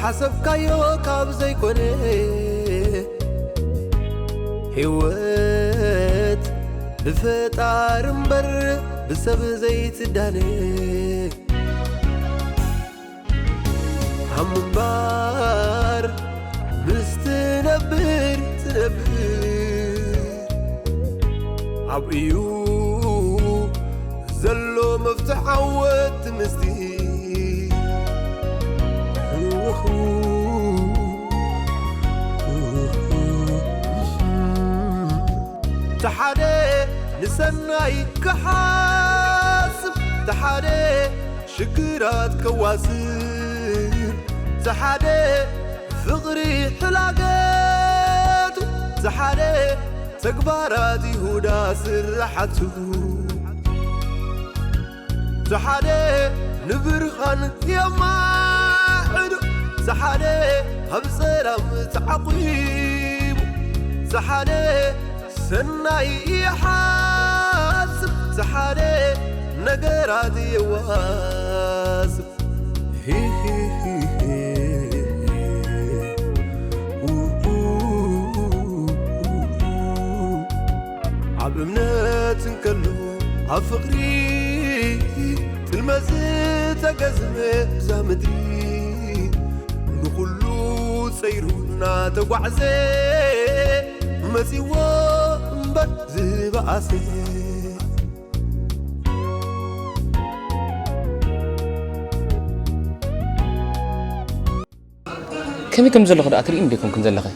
ሓሰብካዮ ካብ ዘይኮነ፣ ህይወት ብፈጣሪ እምበር ብሰብ ዘይትዳነ። ሃም እምበር ምስ ትነብር ትነብር፣ ኣብ እዩ ዘሎ መፍትሕ ዓወት ምስቲ። ተሓደ ንሰናይ ክሓስብ፣ ተሓደ ሽግራት ከዋስብ፣ ተሓደ ፍቕሪ ሕላገቱ፣ ተሓደ ተግባራት ይሁዳ ስራሓቱ። ዝሓደ ንብርሃን የማዕዱ፣ ዝሓደ ኣብ ጸላም ተዓቂቡ፣ ዝሓደ ሰናይ ይሓስብ፣ ዝሓደ ነገራት የዋስብ። ሂሂሂሂ። ኣብ እምነት እንከሎ ኣብ ፍቕሪ ጥልመት ዝተገዝመ እዛ ምድሪ፣ ንኹሉ ጸይሩ እናተጓዕዘ መጺዎ እምበር ዝበኣሰ። ከመይ ከም ዘለኹ ደኣ ትርእይኒ ዶ ኣይኮንክን ዘለኺ?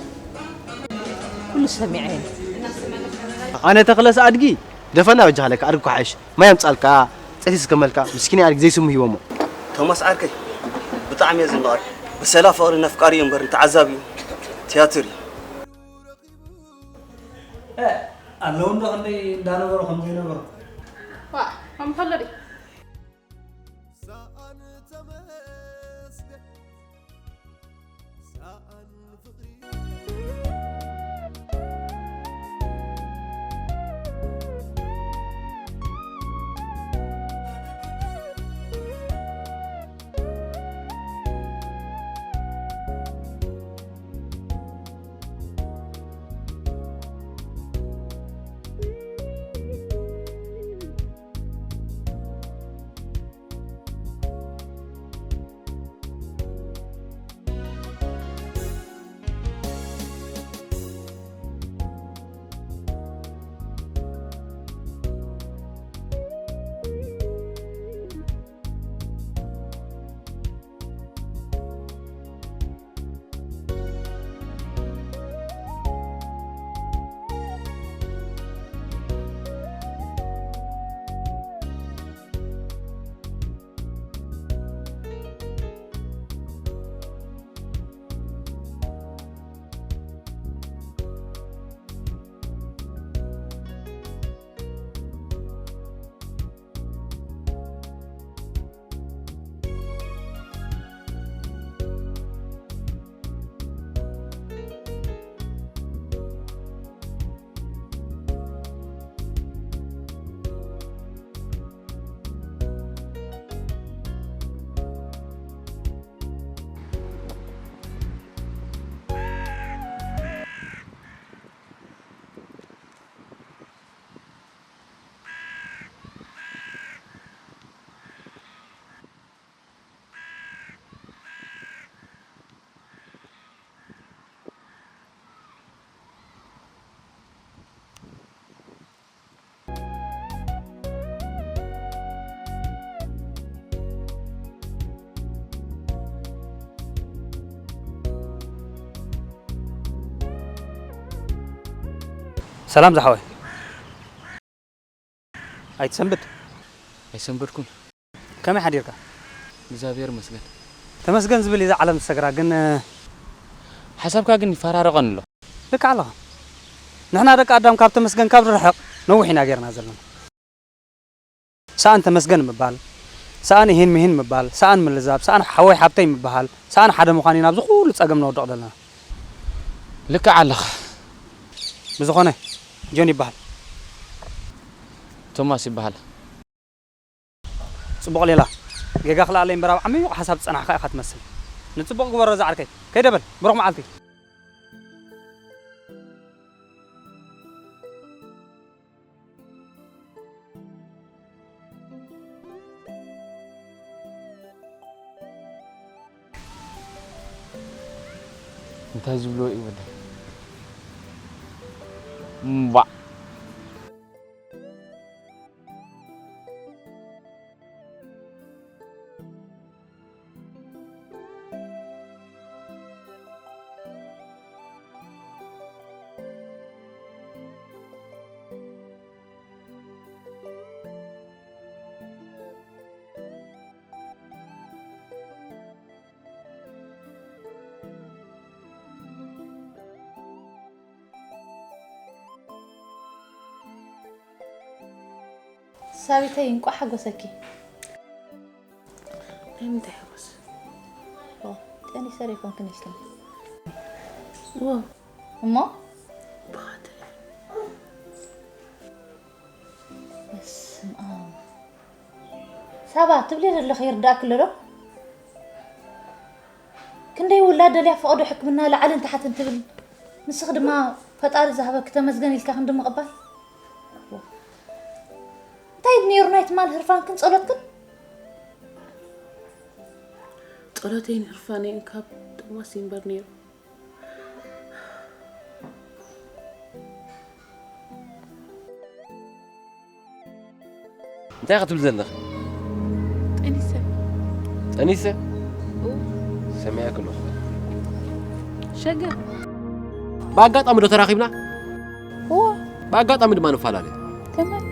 ኩሉ ሰሚዐ እየ። ኣነ ተኽለስ ኣድጊ ደፈና በጃኻ ለካ ኣድጊ ኳሓሽ ማይ ኣምጻልካ ጸቲ ስከመልካ ምስኪን ኣድጊ ዘይስሙ ሂቦሞ። ቶማስ ዓርከይ ብጣዕሚ እየ ዝንቐር። ብሰላ ፍቕሪ ነፍቃሪ እዩ እምበር ንተዓዛቢ እዩ። ትያትር እዩ። ኣለዉ እንዶ ክንደይ እንዳነበሩ ከም ዘይነበሩ። ዋ፣ ከም ከሎ ድዩ? ሰኣን ተመስገን፣ ሰኣን ፍቕሪ። ሰላም ዝሓወይ። ኣይትሰንብድ። ኣይሰንበድኩን። ከመይ ሓዲርካ? እግዚኣብሔር ይመስገን። ተመስገን ዝብል እዩ እዛ ዓለም ዝሰግራ፣ ግን፣ እ፣ ሓሳብካ ግን ይፈራረቐኒ ኣሎ። ልክዕ ኣለኻ። ንሕና ደቂ ኣዳም ካብ ተመስገን ካብ ንርሕቕ ነዊሕ ኢና ጌርና ዘለና። ሰኣን ተመስገን ምባል፣ ሰኣን እሂን ምሂን ምባል፣ ሰኣን ምልዛብ፣ ሰኣን ሓወይ ሓብተይ ምበሃል፣ ሰኣን ሓደ ምዃን ኢና ኣብዚ ኩሉ ጸገም ነወድቕ ዘለና። ልክዕ ኣለኻ። ብዝኾነ፣ ጆን ይበሃል። ቶማስ ይበሃል። ጽቡቕ ሌላ። ጌጋ ክልኣለይ እምበር ኣብ ዓሚቕ ሓሳብ ዝጸናሕካ ኢኻ ትመስል። ንጽቡቕ ግበሮ ዝዓርከይ። ከይደ በል፣ ብሩኽ መዓልቲ። እንታይ ዝብልዎ እዩ ወደይ? እምባዕ። ሳቢተይ፣ እንቋዕ ሓጎሰኪ። ናይ ምንታይ ሓጎስ? ኦ፣ ጠኒሰ ዶ ይኾንክን ኢልክኒ? ዎ። እሞ? ብኻ ተሪፈ። በስመ ኣብ። ሳባ፣ ትብሊ ዘለኺ ይርዳእኪ ኣሎ ዶ? ክንደይ ውላድ ደልያ ፈቐዶ ሕክምና ላዕልን ታሕትን ትብል፣ ንስኺ ድማ ፈጣሪ ዝሃበኪ ተመስገን ኢልካ ክንዲ ምቕባል። እንታይ ነይሩ ናይ ትማል ህርፋንክን ጸሎትክን? ጸሎተይን ህርፋነይን ካብ ጥዋስ ይንበር ነይሩ። እንታይ ክትብል ዘለኺ? ጠኒሰ። ጠኒሰ? እው። ሰሚዐ ከለኹ። ሸገር። ብኣጋጣሚ ዶ ተራኺብና? እዎ። ብኣጋጣሚ ድማ ንፈላለ። ከመይ?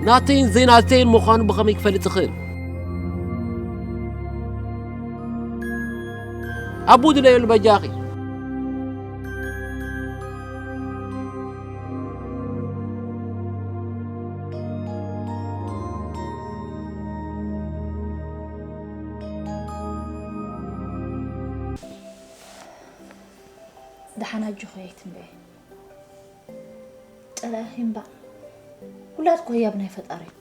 ናተይን ዘይናተይን ምዃኑ ብኸመይ ክፈልጥ ይኽእል? ኣቡ ድለየሉ በጃኺ። ደሓን ኣጆኺ ኣይትንበየ። ጸላኢኺ እምባ። ውላድኩ ህያብ ናይ ፈጣሪ እዩ።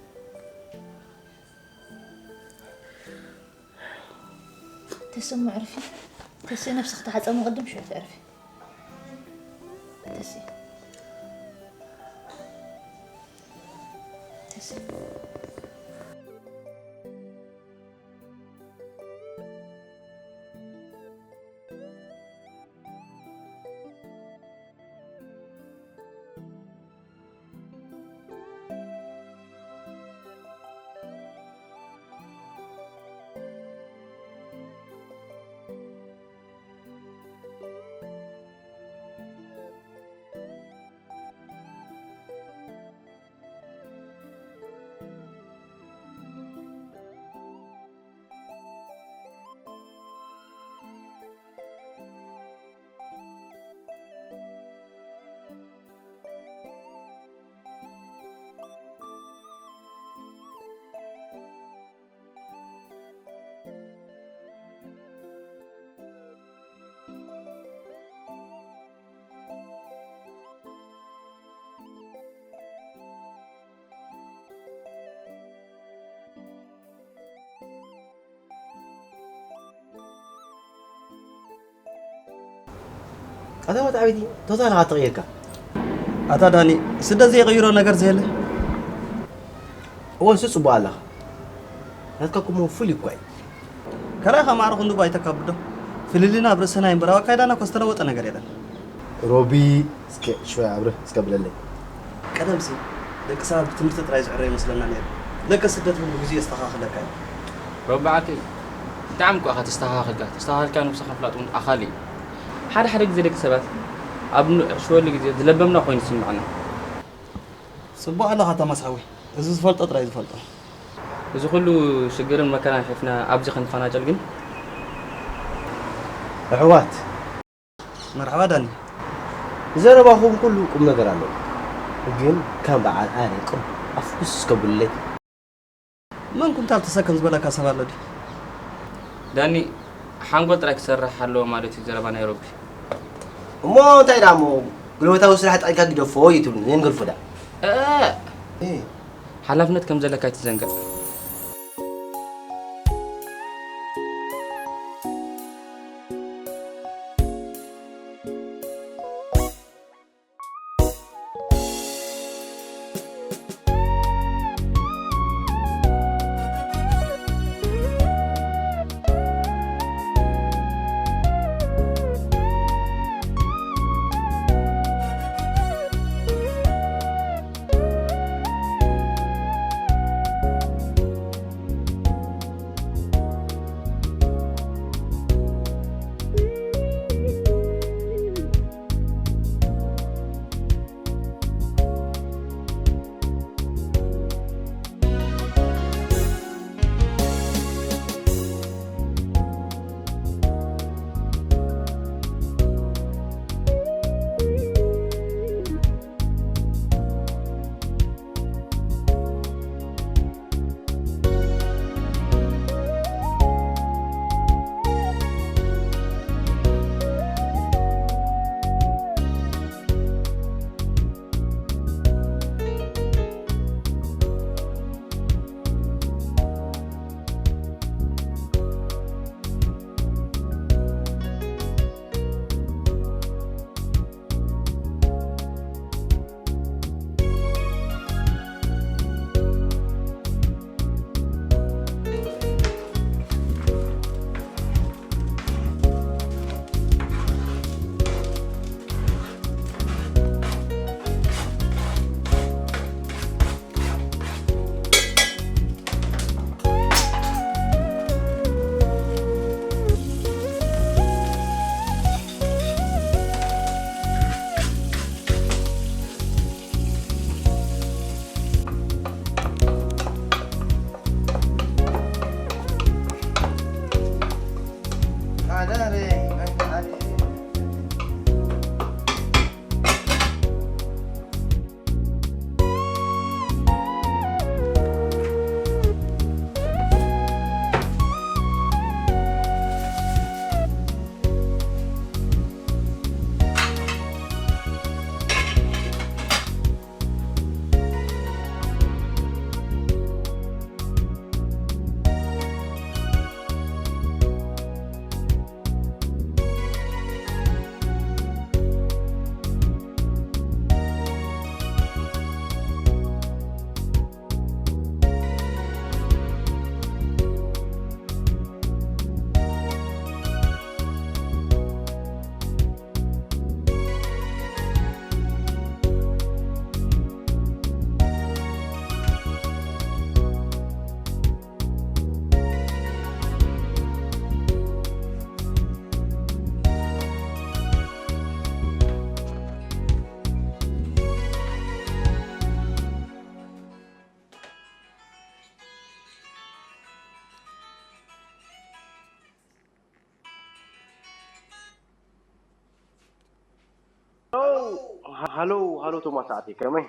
ተስእ እሞ ዕርፊ። ተስእ ነብስኺ ተሓጸቢ ቅድም ሽዑ ትዕርፊ። ተስእ። ተስእ። ቀዳሞት ዓበይቲ ቶታል ኢኻ ተቐይርካ። ኣታ ዳኒ፣ ስደት ዘይቕይሮ ነገር ዘየለ። እወ፣ ንሱ ጽቡቕ ኣለኻ። ናትካ እኮ እሞ ፍሉይ እኳ እዩ። ካልኣይ ከማዕረ ክንድኡ ኣይተካብዶ። ፍልልይና ኣብ ርእስና እዩ እምበር፣ ኣብ ኣካይዳና እኮ ዝተለወጠ ነገር የለን። ሮቢ፣ እስከ ሽወይ ኣብርህ እስከ ብለለይ። ቀደምሲ ደቂ ሰባት ብትምህርቲ ጥራይ ዝዕረ ይመስለና ነይሩ። ለከ ስደት እውን ብግዜኡ የስተኻኽለካ እዩ። ሮቢ ዓርከይ፣ ብጣዕሚ እኮ ኢኻ ተስተኻኺልካ። ተስተኻኺልካ ነብስኻ ምፍላጥ እውን ኣኻሊ እዩ። ሓደ ሓደ ግዜ ደቂ ሰባት ኣብ ንዕሽወሉ ግዜ ዝለበምና ኮይኑ ይስምዓና። ጽቡቕ ኣለኻ ቶማስ ሓወይ። እዚ ዝፈልጦ ጥራይ ዝፈልጦ። እዚ ኩሉ ሽግርን መከራን ሒፍና ኣብዚ ክንፈናጨል ግን? ኣሕዋት። መርሓባ ዳኒ። ዘረባኹም ኩሉ ቁም ነገር ኣለዎ። ግን ከም በዓል ኣነ ቅም ኣፍኩስ ከብለይ። መን ኩንታል ተሰከም ዝበለካ ሰብ ኣሎ ድዩ? ዳኒ፣ ሓንጎል ጥራይ ክሰርሕ ኣለዎ ማለት እዩ ዘረባ ናይ ሮቢ። እሞ እንታይ ደኣ እሞ፣ ጉልበታዊ ስራሕ ጠቒምካ ግደፎ እዩ ትብሉኒ፣ ነንገልፎ ደኣ። እ! እ! ሓላፍነት ከም ዘለካ ኣይትዘንግዕ። ሃሎ፣ ሃሎ፣ ቶማስ ኣቲ ከመይ?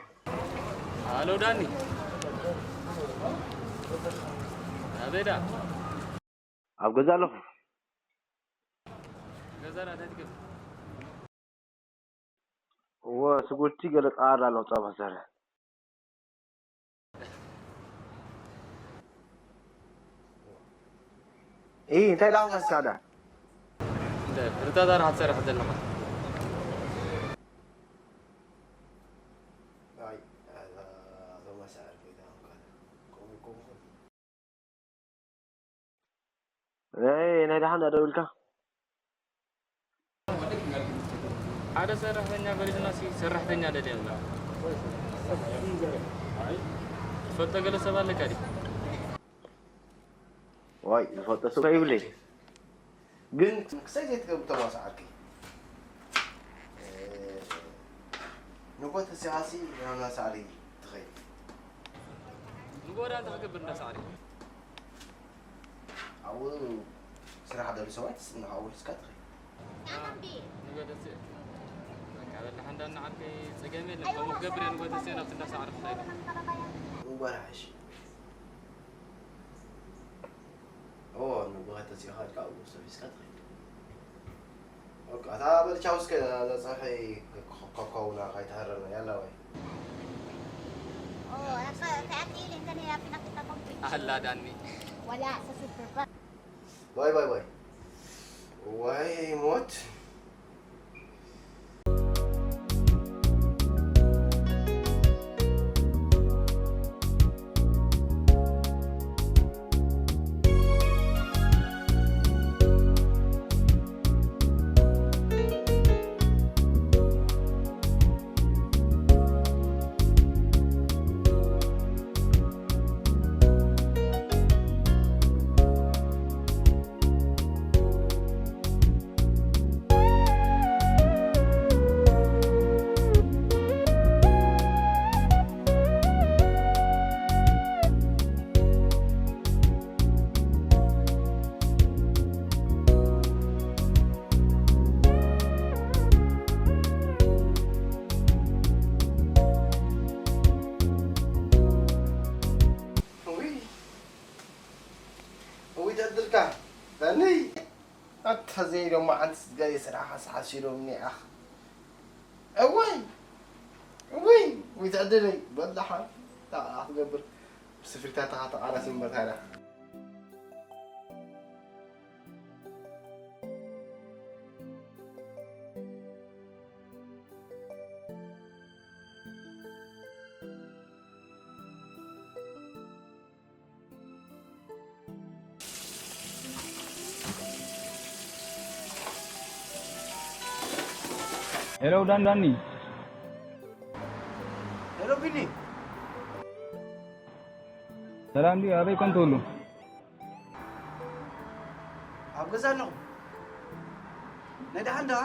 ሃሎ ዳኒ። ኣበይ ዳ? ኣብ ገዛ ኣለኹ። ገዛ ዳ እንታይ ትገብር? እወ፣ ስጉርቲ ገለ ጻዕር ኣለኹ፣ ጸባ ሰረ። ኢ፣ እንታይ ዳኹም መስካዳ? እንታይ፣ ፍርታት ኣራ ክትሰርሕ ዘለኻ? ኣይ፣ ኣዛ፣ ኣዞም ኣሳዕር ከይዳ እንኳን። ከምኡ፣ ከምኡ። ናይ፣ ናይ ደሓን ዳ ደው ኢልካ? ሓደ ሰራሕተኛ በሊትና ሲ ሰራሕተኛ ደልየና። ትፈልጦ ገለ ሰብ ኣለካ ድዩ? ዋይ፣ ዝፈልጦ ሰብ ኣይብለይ። ግን ክሳይ ዘይትገብር ተዋሳዓርኪ። ንጎ ተሲኻሲ ናብ ናሳዕሪ ትኸይድ። ንጎ ወዳ እንታይ ክገብር እንዳሳዕሪ? ኣብኡ ስራሕ ደሊ ሰባት ንኻብኡ ሒዝካ ትኸይድ። ንጎ ተሲ-፣ በቃ በላሕ እንዳናዓርከይ ጸገም የለን። ከምኡ ክገብር እየ ንጎ ተሲ ናብቲ እንዳሳዕሪ ክኸይድ። እምበር ሓሽ። ኦ፣ ንጎ ተሲኻ ኢልካ ኣብኡ ሰብ ሒዝካ ትኸይድ። ኦኬ፣ ኣታ በል ቻው እስከ፣ እዛ ጸብሒ ከ-፣ ከ-፣ ከውና ካይተሃረመ፣ ያላ ወይ። ኦ፣ ኣሰ-፣ ተኣቲ ኢለ እንተ ነይ ኣብ ፊት ኣፍሪቃ ኮምፒ። ኣላ ዳኒ። ወላ ኣሰ ሱፐር። ባይ፣ ባይ፣ ባይ። ዋይ ሞት። እውይ፣ እውይ፣ ተዕድልካ ዳነይ። ኣታ ዘይዶማ ሓንቲ ስጋይ ስራሕ ሓስሓስ ኢሎምኒ ኣኽ። እወይ፣ እወይ፣ እወይ፣ ተዕድለይ። በላሓ፣ ታ ክትገብር። ብስፍሪታትኻ ተቓላስ እምበር ታዲያ። ሄሎ ዳን፣ ዳኒ። ሄሎ ቢኒ። ሰላም ድዩ? ኣበይ ኮን ትህሉ? ኣብ ገዛ ኣለኹ። ናይ ደሓን ደኣ?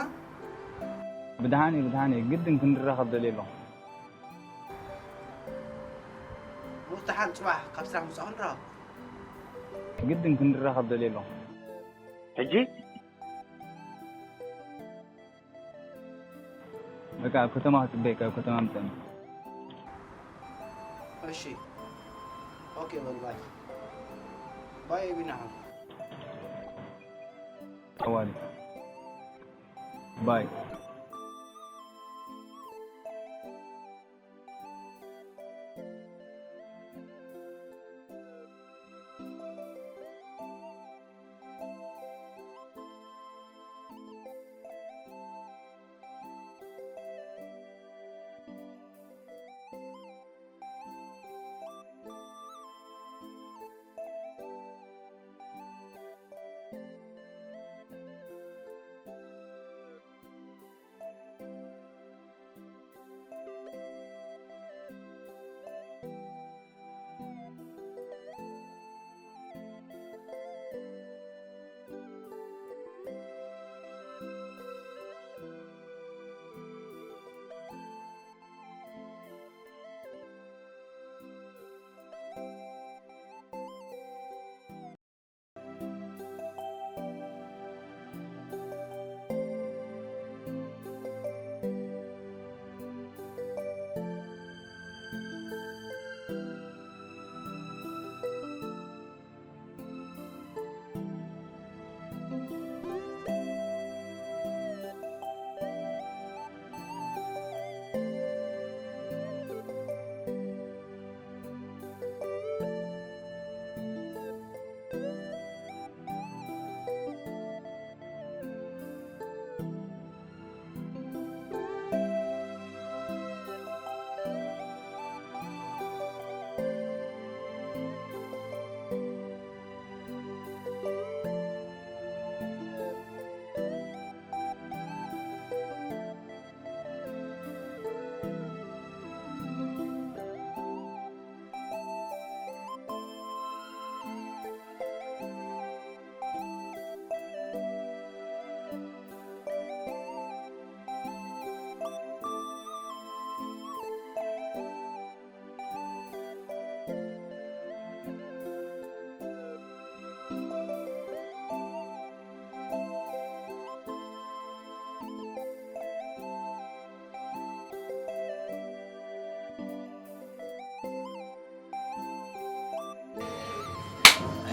ብደሓን እየ፣ ብደሓን እየ። ግድን ክንራኸብ ደልየ ኣለኹ። ምስ ደሓን ጽባሕ ካብ ስራሕ ምሳኹ ንራኸብ። ግድን ክንራኸብ ደልየ ኣለኹ። ሕጂ? በቃ ኣብ ከተማ ክጽበየካ፣ ኣብ ከተማ ምጸኒ። እሺ። ኦኬ በል ባይ። ባይ ቢናኹም። ኣዋሊ። ባይ።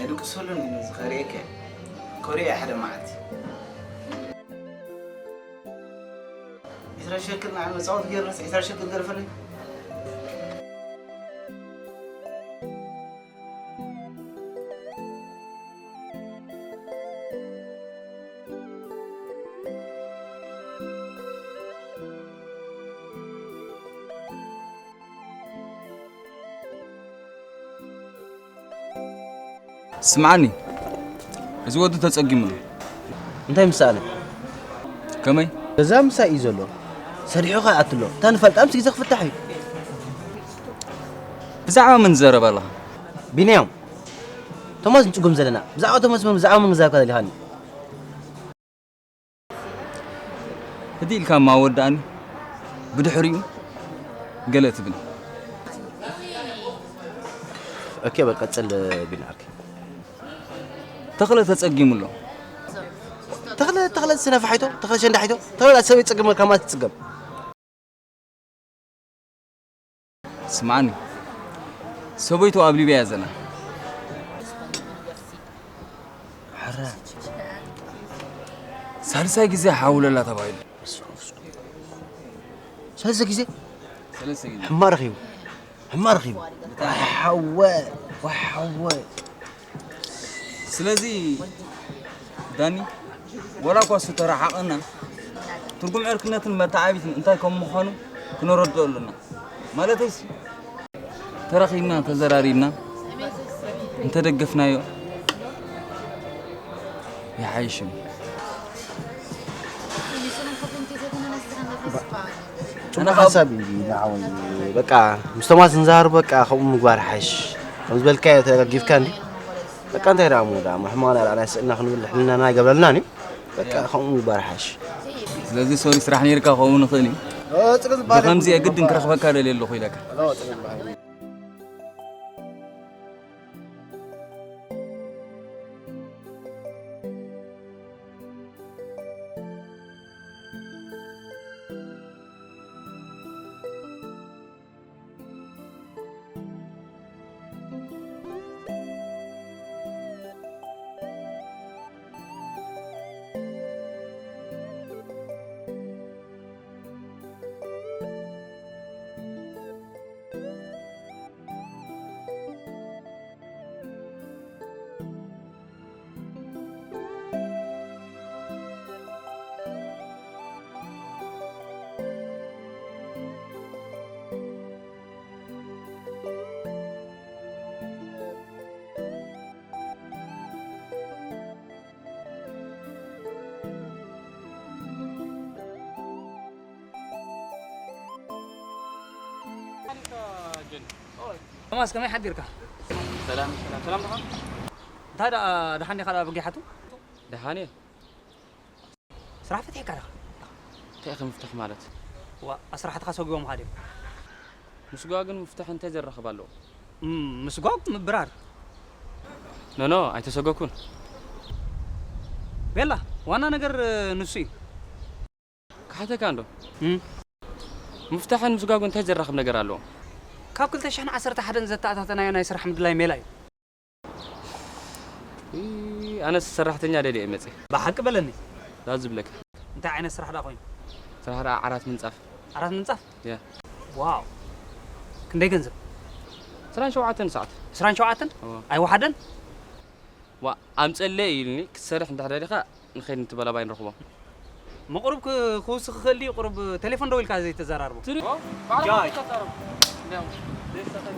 ድንቅሰሉን እዩ ነዚ ከርእየከ። ኮርያ ሓደ መዓልቲ። ዒስራ ሸክል ንዓል መጻወት ገይርናስ ዒስራ ሸክል ደርፈለይ። ስምዓኒ፣ እዚ ወዲ ተጸጊሙ ኣሎ። እንታይ ምስ ሰኣነ? ከመይ? ገዛ ምሳይ እዩ ዘሎ። ሰሪሑ ከኣ ኣትሎ። እታ ንፈልጣ ምስ ግዜ ክፍታሕ እዩ። ብዛዕባ መን ትዛረብ ኣለኻ? ቢንያም፣ ቶማስ ንጽጉም ዘለና። ብዛዕባ ቶማስ መን፣ ብዛዕባ መን ክዛረብካ ደሊኻኒ? ህድእ ኢልካ እማ ወዳእኒ፣ ብድሕሪኡ ገለ ትብል። ኦኬ፣ በል ቀጽል ቢንያም። ተኽለ ተጸጊሙ ኣሎ። ተኽለ፣ ተኽለ ዝነፋሒቶ፣ ተኽለ ሸንዳሒቶ፣ ተኽለ ሰበይ ጸገም ከማት ትጽገም። ስምዓኒ፣ ሰበይቱ ኣብ ሊብያ እያ ዘላ። ሕረ፣ ሳልሳይ ግዜ ሓውለላ ተባሂሉ። ሰለስተ ግዜ? ሰለስተ ግዜ። ሕማ ረኺቡ። ሕማ ረኺቡ። ብጣዕሚ። ዋሓወ፣ ዋሓወ። ስለዚ ዳኒ፣ ወላ እኳ እሱ ተረሓቐና፣ ትርጉም ዕርክነትን መተዓቢትን እንታይ ከም ምዃኑ ክነረድኦ ኣለና። ማለተይስ፣ ተራኺብና፣ ተዘራሪብና፣ እንተደገፍናዮ ይሓይሽ እዩ። ጽቡቕ ሓሳብ እዩ ንዓወይ። በቃ፣ ምስ ቶማስ ንዛረብ፣ በቃ፣ ከምኡ ምግባር ሓይሽ። ከም ዝበልካዮ ተደጋጊፍካ እንዲ። በቃ፣ እንታይ ደኣ እሞ ደኣ፣ ሕማቕና ደኣ ናይ ስእና ክንብል ሕልናና ኣይገብረልናን እዩ። በቃ፣ ከምኡ ምግባር ሓይሽ። ስለዚ፣ ሶሪ፣ ስራሕ ነይርካ ክኸውን ይኽእል እዩ። ኦ፣ ጽቡቕ ዝበሃል ብኸምዚ እዩ። የግድን ክረኽበካ ደልየ ኣለኹ ኢለካ። ኦ፣ ጽቡቕ ዝበሃል እዩ። ቶማስ፣ ከመይ ሓዲርካ? ሰላም፣ ሰላም፣ ሰላም ዲኻ? እንታይ ደኣ፣ ደሓን ዲኻ ደኣ ብጊሓቱ? ደሓን እየ። ስራሕ ፈቲሕካ ዲኻ? እንታይ ኢኻ ምፍታሕ ማለት? ዋ፣ ኣስራሕትኻ ሰጒቦምኻ ድዮም? ምስጓግን ምፍታሕን እንታይ ዘራኽብ ኣለዎ? እም፣ ምስጓግ ምብራር። ኖ፣ ኖ፣ ኣይተሰጎኩን። ቤላ፣ ዋና ነገር፣ እ፣ ንሱ እዩ። ክሓተካ እንዶ። እም። ምፍታሕን ምስጓግን እንታይ ዘራኽብ ነገር ኣለዎ? ካብ ክልተ ሽሕን ዓሰርተ ሓደን ዘተኣታተናዮ ናይ ስራሕ ምድላይ ሜላ እዩ። ኢ፣ ኣነስ ሰራሕተኛ ደልየ እየ መፅየ። ብሓቂ በለኒ። ዛ ዝብለካ። እንታይ ዓይነት ስራሕ ደኣ ኮይኑ? ስራሕ ደኣ ዓራት ምንፃፍ። ዓራት ምንፃፍ? ያ። ዋው። ክንደይ ገንዘብ? ዕስራን ሸውዓተን ሰዓት። ዕስራን ሸውዓተን? እወ። ኣይወሓደን? ዋ፣ ኣምፀለይ ኢሉኒ፣ ክትሰርሕ እንድሕር ደሊኻ ንኸይድ ንቲ በላባይ ንረኽቦ። መቕሩብ ክ-፣ ክውስኽ ክኽእል ድዩ? ቁሩብ ቴሌፎን ደው ኢልካ ዘይተዘራርቦ? ትሪ-፣ ኦ፣ ባዕልኻ ጃይ። ኢኻ ትዛረብ። እንዲያው፣ ዘይተኸ-፣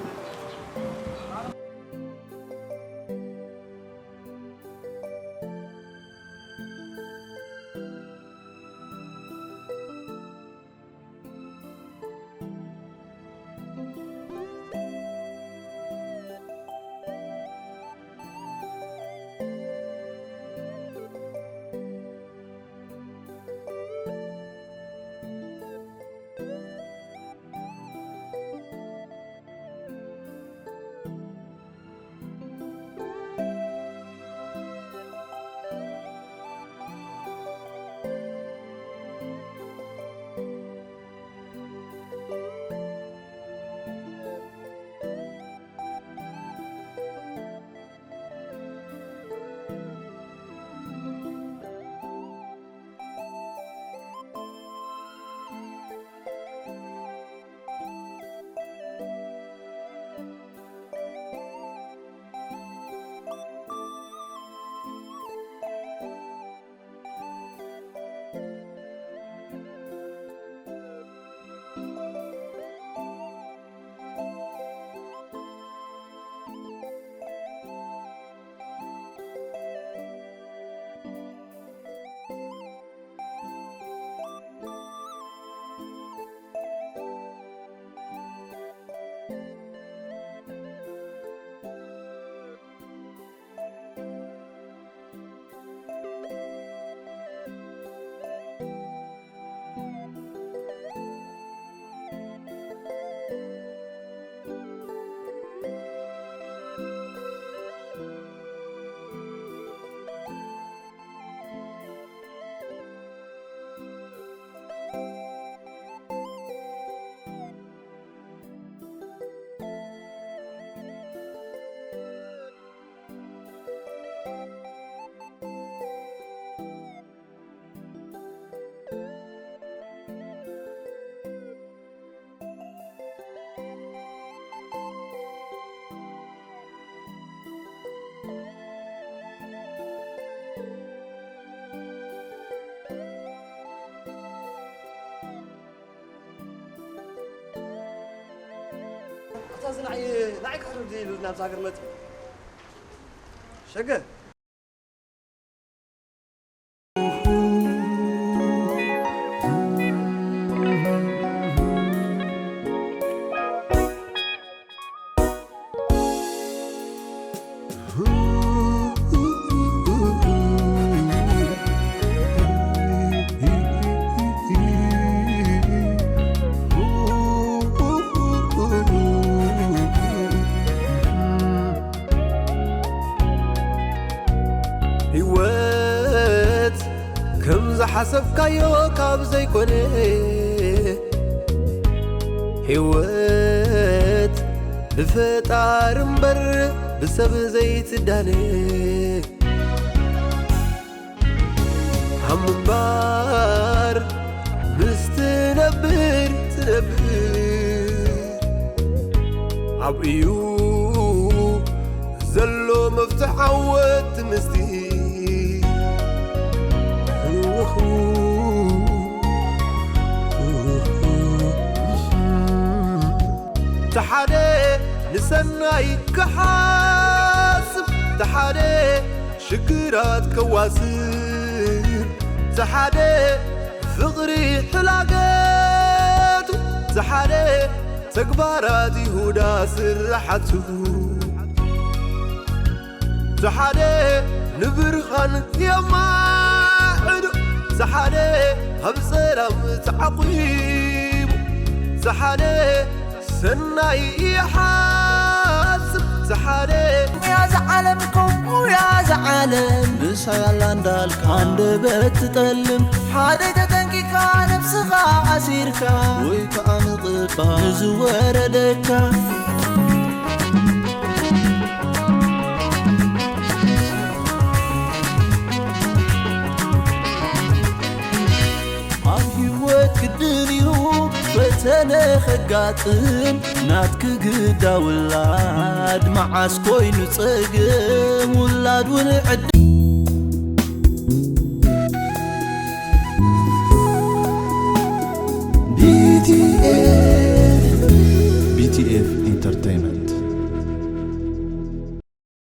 ሳዚ ንዓይ ንዓይ ክሕርድ ኢሉ ናብዛ ሃገር መጽእ ሸገ ህይወት ከም ዝሓሰብካዮ ካብ ዘይኮነ፣ ህይወት ብፈጣሪ እምበር ብሰብ ዘይትዳነ። ሃም እምበር ምስ ትነብር ትነብር፣ ኣብኡ እዩ ዘሎ መፍትሕ ዓወት ምስቲ። ተሓደ ንሰናይ ክሓስብ፣ ተሓደ ሽግራት ከዋስብ፣ ተሓደ ፍቕሪ ሕላገቱ፣ ተሓደ ተግባራት ይሁዳ ስራሓቱ። ዝሓደ ንብርሃን የማዕዱ፣ ዝሓደ ኣብ ጸላም ተዓቂቡ፣ ዝሓደ ሰናይ ይሓስብ፣ ዝሓደ ያዛ ዓለም ከምኡ ያዛ ዓለም ምሳይ ኣላ እንዳልካ ኣንደበት ትጠልም ሓደይ ተጠንቂካ ነብስኻ ኣሲርካ ወይ ከዓ ምቕባል ንዝወረደካ ኣብ ህይወት ግድን እዩ ፈተነ ከጋጥም ናትኪ ግዳ ውላድ መዓስ ኮይኑ ጸገም ውላድ ውን ዕድል ቢቲኤፍ ቢቲኤፍ ኢንተርቴይንመንት